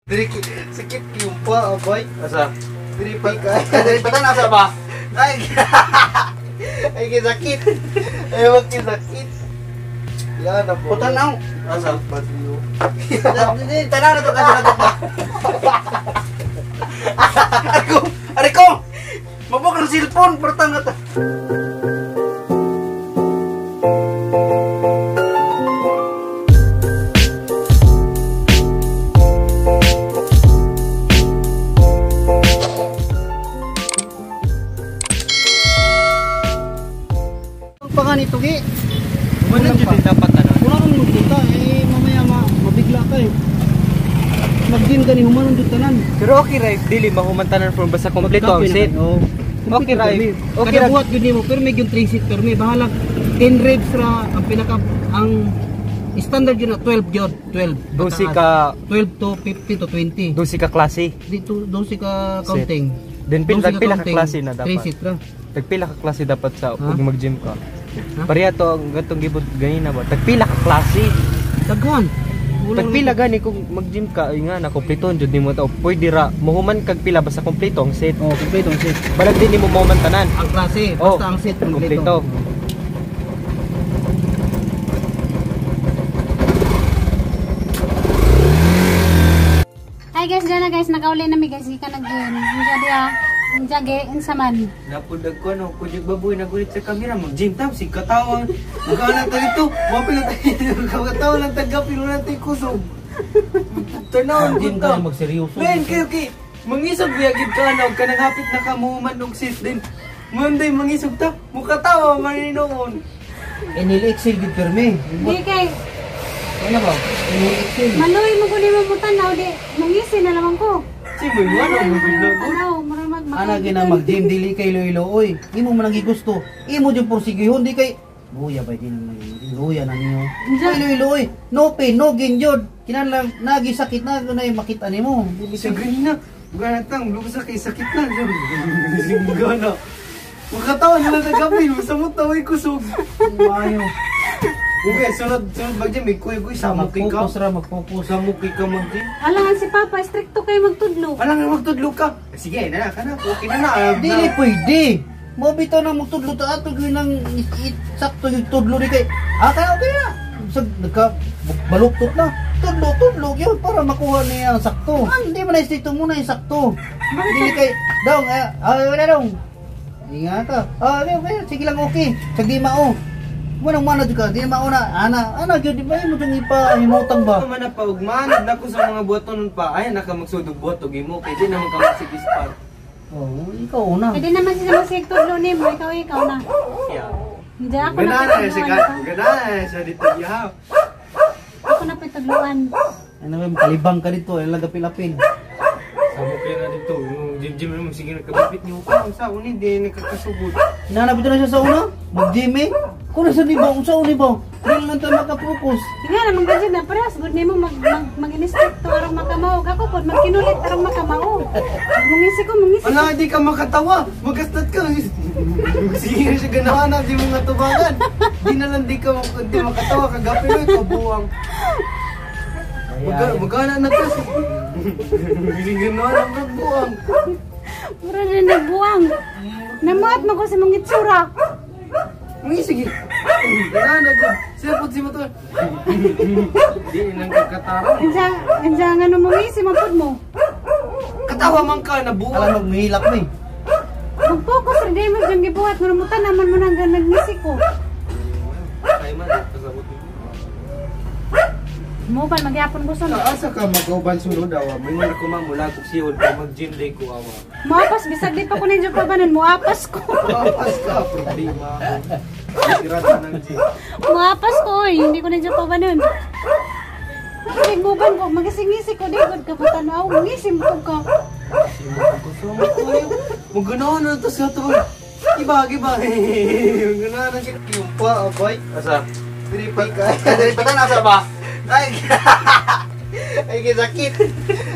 Diri sakit yung pa, abay. Asa? Diri pa ka. Diri pa tan asa ba? Ay. Ay sakit. Ay wag sakit. Yan na po. Putanaw. Asa? Basiyo. Tanaw na to kasi na to. Ariko, ariko. Mabok ang cellphone, pertang ta. Panganito gi. Wala jud dapat tanan. Wala kang magpunta eh mamaya mabigla ka eh. Mag-gym ka ni humanon jud tanan. Pero okay ra dili mahuman tanan from basta kompleto ang set. Oo. Okay ra. Okay ra. Buhat gyud nimo pero may gyud 3 seat pero may bahala 10 reps ra ang pinaka ang standard gyud na 12 gyud, 12. 12 ka 12 to 15 to 20. 12 ka klase. Dito 12 ka counting. Then pila pila ka klase na 3 dapat. seat ra. Tagpila ka klase dapat sa pag mag-gym ka. Ha? Pareha to ang gatong gibot ganina ba. Tagpila ka klase. Daghan. Tagpila gani kung mag-gym ka ay nga na kompleto jud nimo ta. Pwede ra mohuman kag pila basta kompleto ang set. Oh, kompleto ang set. Balag din nimo mahuman tanan. Ang klase, basta ang set kompleto. Hi guys, dyan na guys, nakauli na mi guys, ika nag-gym. Unsa diya, unsa ge, unsa man. Napudag ko no, kunyag baboy nagulit sa camera, mag-gym tam si katawang. Magana ta dito, mapil na tayo, katawa lang tagapil wala tayo kusog. Tanaw Gym ka magseryoso. Ben, kayo kay mangisog biya gid ka na og kanang hapit na ka muhuman og sis din. Monday mangisog ta, mukatawa man ni noon. Inhale exhale gid permi. Di kay Ano ba? Inhale exhale. maluoy mo gud nimo mo tanaw di, mangisi na lamang ko. Si mo ano mo Tanaw, mura mag Ana gina mag-gym dili kay loylo oy. Imo man ang gigusto. Imo jud porsigihon di kay luya ba din ang luya na niyo. Ay loylo oy. No pain no gain jud. Kinahanglan nagi sakit na na makita nimo. Dili Sa ganina, ganatang lubos kay sakit na. Gana. Mukatawa na lang tagapil, samot na way kusog. Maayo. Okay, sunod sunod mag-gym, may kuy kuy samo kay ka. Mag-focus ra, mag-focus. Samo kay ka mag-gym. Alangan si Papa, stricto kay magtudlo. Alang nga magtudlo ka. Sige, na na kana. Okay na na. Dili pwede. Mo bitaw na magtudlo ta ato gyud nang sakto yung tudlo ni kay. Ah, kaya okay na. Sa nagka baluktot na. Tudlo tudlo gyud para makuha niya ang sakto. Ah, hindi man na stricto muna yung sakto. Dili kay dong wala dong. Ingat ka. Ah, okay, okay. Sige lang okay. Sag di mao. Manang mana jud ka, di mao na. Ana, ana gyud di ba mo jud ipa himutang ba? Man na pa ugman nako sa mga buhaton pa. Ay naka magsudog buhat og imo kay di naman ka magsige spar. Oh, ikaw una. Pwede naman siya magsige tudlo nimo, ikaw ikaw na. Yeah. Hindi ako na. Ganana siya ganana siya dito diha. Ako na pitudloan. Ano ba kalibang ka dito, ay lagapilapin. Samo kaya na dito, yung gym mo sige nagkabipit niyo pa sa uni di nagkakasugod. Hinanap na siya sa una, mag-gym eh. Kung nasa di ba, unsa uni ba? Dili lang tayo makapokus. Nga naman gajud na parehas gud nimo mag mag mag-instricto arong makamao. Ako pod magkinulit arong makamao. Mungisi ko, mungisi. Wala, di ka makatawa. Magastat ka. Sige siya ganahan na di mo nga tubangan. Di na lang di ka di makatawa kagapi mo kabuang. Magana na to. Sige ganahan ang buang. Mura na nagbuang. Namuat mo ko sa mga itsura. Sige. Ganahan na ko. Siya po si motor. Di nang kakatara. Unsa unsa nga no mungisi man pud mo. Katawa man ka na buang. Alam magmihilak mo eh. Mag-focus ra di mo jung gibuhat mo mutan naman mo nang nagngisi ko. Ay man kasabot mo. Mo pa magyapon ko sunod. Asa ka magkauban sunod awa. Mingon ako ma mula kog sihol pero mag-gym day ko awa. Moapas bisag di pa ko ninyo pa banon moapas ko. Moapas ka problema ako. Tira ta ng gym. Moapas ko oy, hindi ko ninyo pa banon. Nagmuban ko, magisingisi ko di gud ka putanaw, ngisim ko ka. Maganahan na to sa to. Iba, iba. Maganahan na siya. Yung pa, abay. Asa? Diri pa ka. Diri pa tan asa ba? Ay. Ay sakit.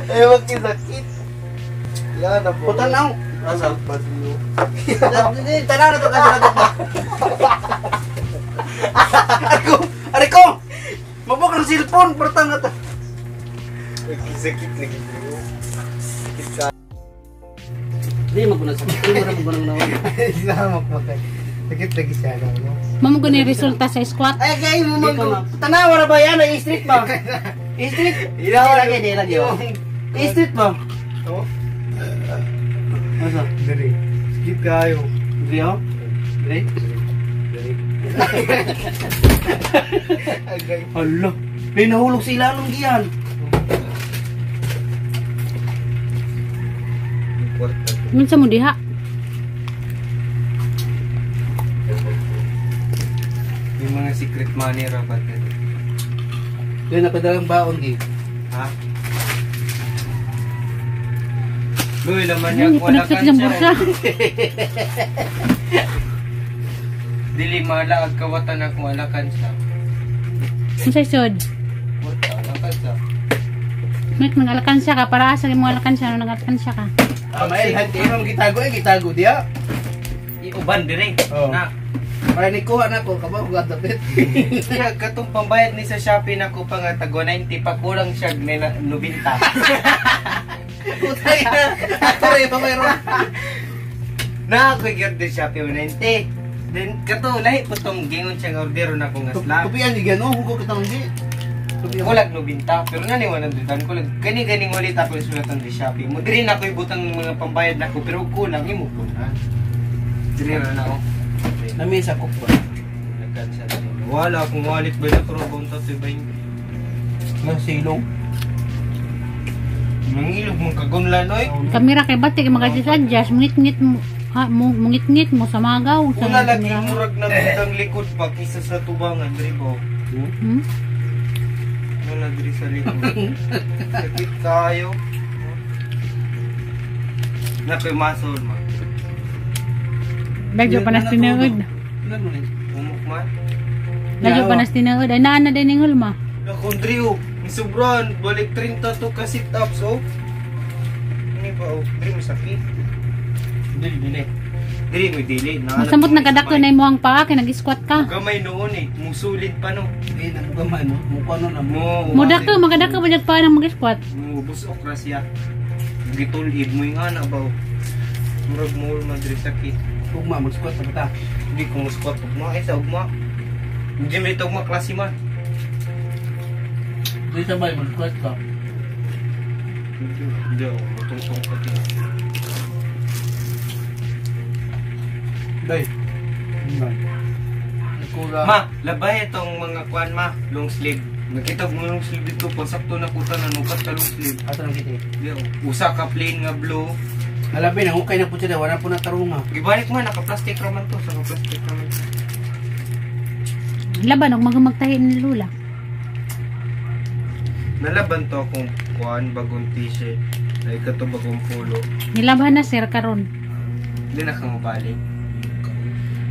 Ay wag sakit. Yan na po. Putanaw. Asa? Basiyo. Tanaw na to kasi na to. Ariko, ariko. Mabok ang cellphone, pertang ta. Sakit lagi. Sakit ka. Di maguna sakit. Di mo magunang nawan. Isamak mo kay. Sakit lagi siya no. Mamo gani resulta sa squat. Ay kay mo mag tanawa ra ba yan ay street ba? Street. Ilaw lagi di lagi. Street ba? Oh. Asa? Diri. Sakit kayo. Diri oh. Diri. Diri. Agay. Hala. May nahulog sa ilalong giyan. Minsa mo diha? Yung mga secret money ra ba dito? Yun nakadalang baon gi. Ha? Boy, laman niya Ay, ko wala pinagsat siyang bursa. Dili mala ag kawatan ako alakan siya. Unsay sod? Puta, alakan siya. Mek nangalakan siya ka para asa imong alakan siya no nangalakan siya ka. Tama eh, hanti imong gitago eh gitago diya. Iuban dire. Oh. Na. Para ni kuha na ko kabaw ko dapit. Siya katong pambayad ni sa Shopee nako pa nga tag 190 pa kulang siya 90. Putay na. Ato rin pa mayroon. Na ako gyud di Shopee 190. Then kato lahi po tong gingon siya nga ordero na ko nga slab. Tupian di gano hugo kitang di. Kulag 90 pero nani 100 kulag kani ganing ulit ako sulatan di Shopee. Mo diri na ko ibutang mga pambayad nako pero kulang imo po na. Diri ra na ako. Nami sa cook ba. Nagkansa diri. Wala akong wallet ba na pero bonta to 20. Nga silong. Mangilog mong kagunlan oy. Kamera kay bati kay mag-adjust mungit-ngit mo ha, mungit-ngit mo sa magaw sa Una lagi kamera. murag na bitang likod pa kaysa sa tubangan diri ba. Hmm? Wala diri sa likod. Sakit kayo. Nakoy muscle man. Medyo pa nas tinuod. Umok man. Medyo pa nas tinuod. Ay naa na din ning hulma. Nakondri oh. Sobran balik 30 to ka sit ups oh. Ini ba oh, diri mo sakit. Dili dili. Diri mo dili. Masamot nagadako na imo ang paa kay nag-squat ka. Gamay noon eh, musulit pa no. Di na mo gamay no. Mukha no na mo. Mo Mudak ka magadako ba paa nang mag-squat. Mo busok ra siya. Gitulib mo yung ana ba. Murag mo madri sakit. Ugma mag-squat sa bata. Hindi ko mo squat ugma ay sa ugma. Hindi mo ito ugma klase man. Di sa bay mag-squat ka. Hindi ako matungtong ka din. Day. Nagkula. Ma, labay itong mga kuan ma, long sleeve. Nakita ko long sleeve dito, pasakto na kuta na nukat ka long sleeve. Asa nang kiti? Di ako. Usa ka plain nga blue. Alabi nang okay na po siya, wala po na tarunga. Gibalik man, naka-plastic raman to, sa naka-plastic raman. Laban og magmagtahi ni Lula. Nalaban to akong kuan bagong t-shirt. Ay kato bagong polo. Nilabhan na sir karon. Hindi na kang mabalik.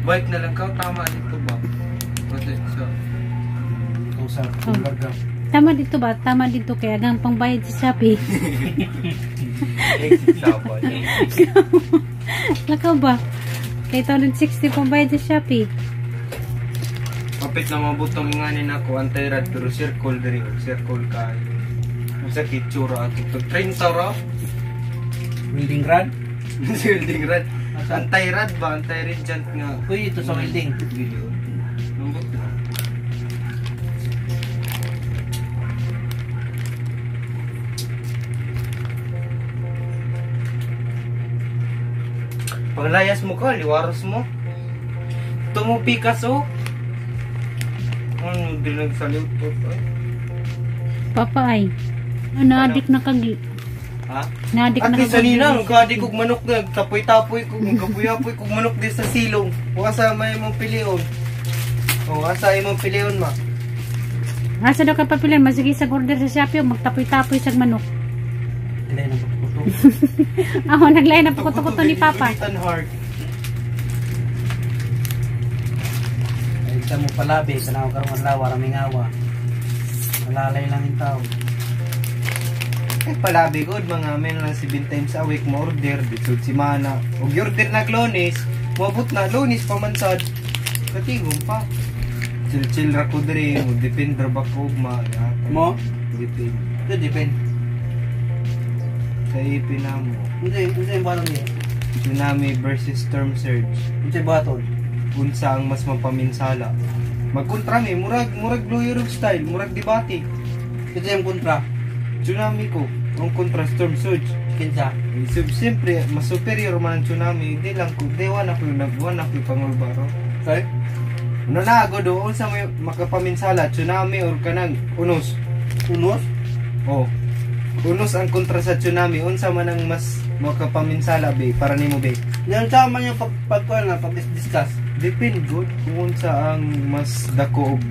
Bike na lang ka, tama dito ba? Kasi sa Ikaw sa kumbarga. Tama dito ba? Tama dito kaya gang pangbayad sa Shopee. Exit sa balik. Lakaw ba? Kay 260 pangbayad sa Shopee. Kapit na mabutong inganin ako anti-rad pero circle diri, circle ka. Sa kitsura ato pag 30 ra. Welding rod? Welding rod. Anti-rad ba? Anti-rad dyan nga. Uy, ito sa welding. Video. Lambot na. Panglayas mo ka, liwaros mo. Tumupi ka so. Ano, di nagsalute po. Papa ay. Naadik na kagi. Ha? Naadik na At kagi. sanina, ang kadi kog manok na, tapoy-tapoy kog, kapuy-apoy kog manok di sa silong. O asa may imong pilion. O asa imong pilion ma. Asa daw ka papilian, masige sa order sa Shopee, magtapoy-tapoy sa manok. Naglain ang kuto-kuto. Ako, naglain ang kuto-kuto ni Papa. Heart. Ay, sa mo palabi, tanaw karong adlaw, raming awa. Malalay lang yung tao. Ay, palabi god, mga amin lang 7 times a week mo order, dito si Mana. Og order na Lunes, moabot na Lunes pamansad. Katigom pa. Chill-chill ra ko diri, mo depend ra ba ko ugma. Mo? Depend. Ito, depend. Sa IP namo. Unsa yung buhaton niya? Tsunami versus storm surge. Unsa yung buhaton? Unsa ang mas mapaminsala? Magkontra mi, murag murag lawyer of style, murag debate. Kinsa yung kontra? Tsunami ko, ang kontra storm surge. Kinsa? Eh, so, siyempre, mas superior man ang tsunami, di lang ko, di wala ko wala ko pangulbaro. Okay? Ano na ako doon sa may makapaminsala, tsunami or kanang unos. Unos? Oh. Unos ang kontra sa tsunami, unsa man ang mas makapaminsala be para nimo be. Yan sa man yung pag na pag-discuss. Depend good kung unsa ang mas dako og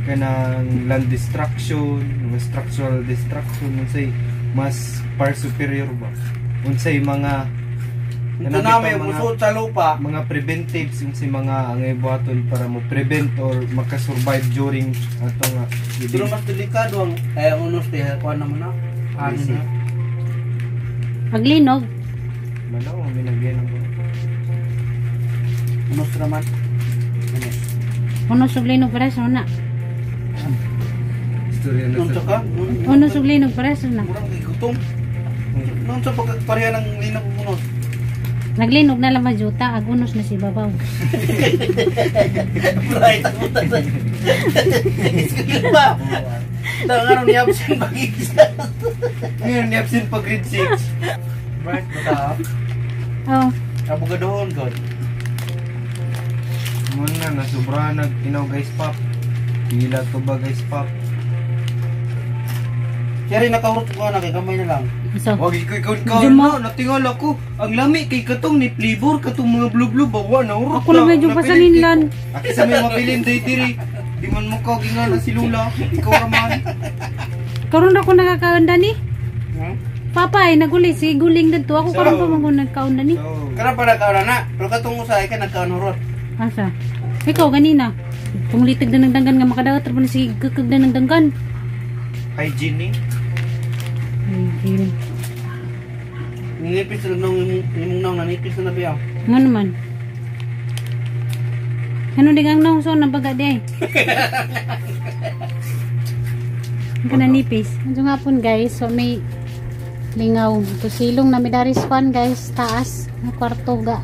kanang land destruction, mas structural destruction, unsay mas far superior ba? Unsay mga Tsunami, mga, musuot sa lupa. Mga preventives, unsay mga angay buhaton para mo prevent or makasurvive during ato nga Pero mas delikado ang ay ang unos diha kuan naman na. Ano na? Paglinog. Manaw, minagyan ako. Unos raman. Ano? Unos ug linog pares na. Istorya na Unsa ka? Unos ug linog pares na. Murang gutom. Noon sa pagkapareha ng linog ug unos. Naglinog na lang majuta, ag unos na si babaw. Right, ang utas. Excuse ba? Tanga nung ni-absent pag-isa. Ngayon, ni-absent pag grade 6. Right, bata. Oh, Abogadohon god. Muna, nasubra nag-inaw guys pop. Hila to ba guys pop? Kaya rin nakahurot ko na kay kamay na lang. So, Wag ikaw ikaw ikaw Juma. na, natingala ko. Ang lami kay katong ni flavor katong mga blue-blue bawa na urot. Ako lang medyo pasalinlan. Aki sa may mabilin day diri. Di man mo ka gingala si Lula. Ikaw raman. Karon ako nakakaunda ni. Hmm? Papa ay naguli si guling didto ako karon pa man ko nagkaunda ni. So, Karon pa nagkaon na. Pero katong usahay ka nagkaon hurot. Asa? Ikaw ganina. Panglitig na ng danggan nga makadawat ra pa na sige kukog na ng danggan. Hygiene. Ay, gil. Ninipis na nung imong naong nanipis na biyaw. Nga naman. Ano di kang naong so nabaga di ay. Ang kananipis. Ano nga po guys, so may lingaw. Ito silong na may daris kwan guys, taas ng kwarto ga.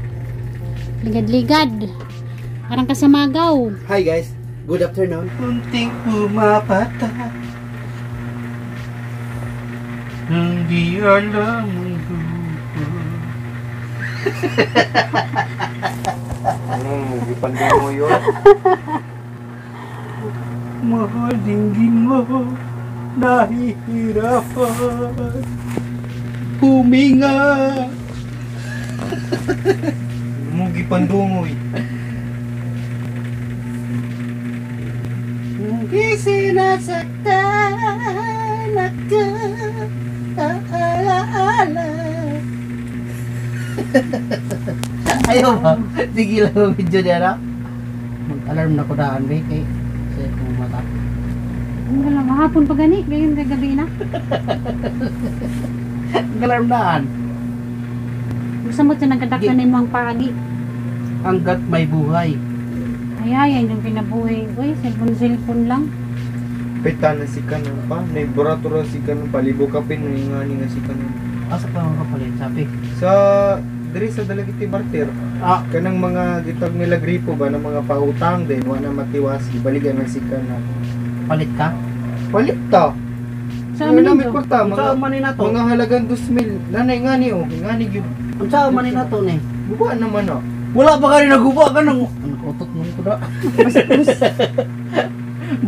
Ligad-ligad. Parang kasamagaw. Hi guys, good afternoon. Kunting pumapata. Hindi alam ang grupo. Ano, gipandong mo yun? Mahal dinggin mo, nahihirapan huminga. Mo gipandungoy. Hindi sinasaktan ako, alaala. Ayaw ba? Sige lang ang video niya na. Mag-alarm na ko daan, be. Kay sa akong mata. Ang wala, mahapon pa gani, gayon kagabi na. Mag-alarm daan. Gusto mo ito nagkadak na imong pagi. Hanggat may buhay. Ay ay, ay, yung kinabuhi. Uy, cellphone-cellphone lang. Pita na si kanon pa. Naiburato ra si kanon pa. Libo kapin. Nangingani nga si kanon. Asa pa mga kapalit? Sabi. Sa diri sa Dalagiti Barter. Ah, Kanang mga gitag nila gripo ba ng mga pautang din wa na matiwas ibalikan lang si kanon. Palit ka? Palit ta. Sa amin Wala may nito? kwarta Ang mga saan man ni na to? mga halagang 2,000. Nanay ngani oh, ngani gyud. Ang saan man ni na to ni? Guba naman oh. Wala pa ka rin naguba ka nang... Ano utot mo ko da?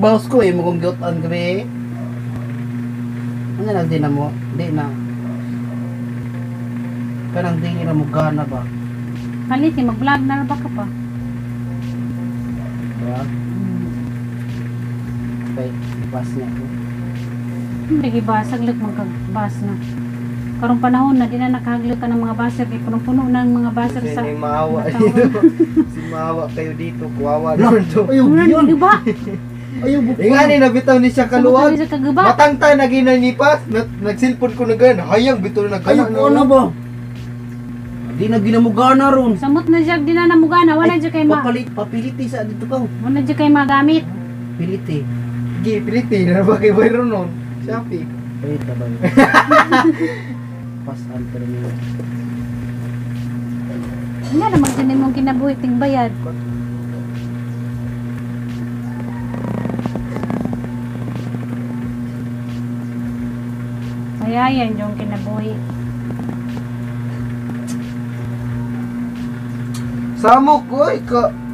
Bawas ko eh, mukhang giutan kami eh. Ano lang di na mo? Di na. Kanang di na mo gana ba? Palit eh, mag-vlog na ba ka pa? Diba? Okay, bus niya ko. Hindi basag lag magkabas na. Karong panahon na di na nakahaglot ka ng mga baser kay punong-puno na ang mga baser Kasi sa may maawa dito. Si maawa kayo dito, kuwawa naman to. Ayaw, Ano yun! di ba? Ayaw, buko! Ingani na bitaw ni siya kaluwag. Sa kaguba. Matangta na ginanipas, nagsilpon ko na gan, hayang bitaw na Ayaw, gana. ko na ba? Di na ginamugana ron. Samot na siya di na namugana wala jud kay ma. Papalit, papiliti sa dito ka. Wala jud kay magamit. Piliti. Gi, piliti na ba kay Byron nun? Shopee. Wait, ba? Pasan pero niya. Nga naman dyan imong kinabuhi ting bayad. Kaya yan yung kinabuhi. Samok ko, ka.